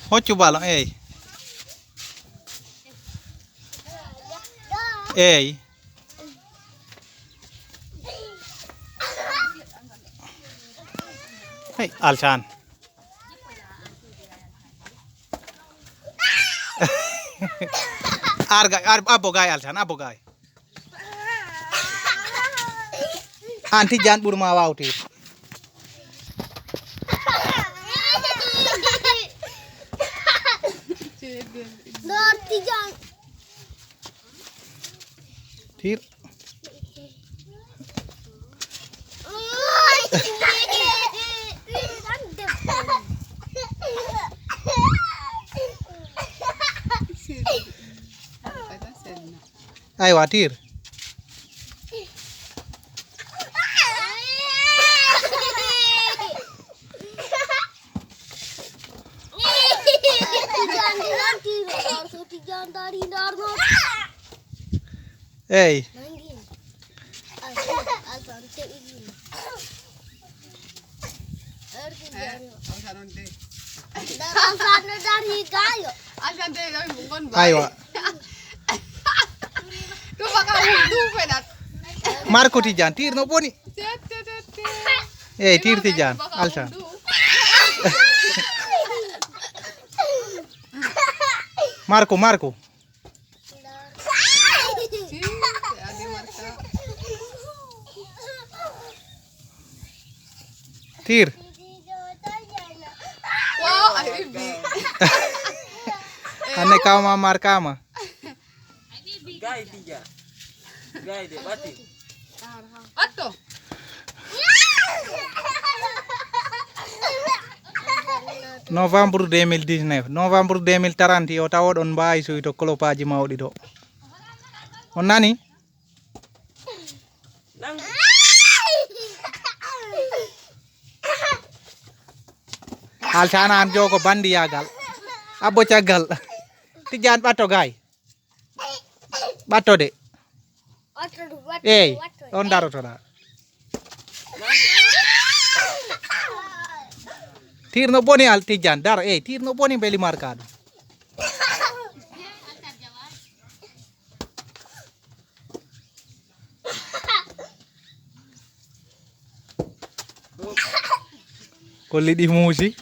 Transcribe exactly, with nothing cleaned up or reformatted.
Hoccu ballon, eey. Eey. Hey, Alsaan. Ar ga-, ar, abbo gaay Alsaan, abbo gaay. Aan Tijjaan ɓur ma waawtir. Door Tijjaan. Tir. Aywa, tir. Eey. Aywa. Marko Tijjaan, tir no boni. Eey, tir Tijjaan, Alsaan. Marko, Marko. Tir. Anne kama markama. Gaay Tijjaan. Gaay de ɓatti. Ɓatto. Novembre deux mille dix-neuf, novembre deux mille trente, yo tawoɗon mbaawi suwito kolopaaji mawɗi ɗo. On nani? Alsaan aan jogo bandi yagal. Abbo caggal. Tijjaan ɓatto gaay. Ɓatto de. Eey, ɗon darotoɗa. Tir no boni Al Tijjaan, daro, eey, tir no boni mbeli marka ɗum. Kolli ɗi muusi.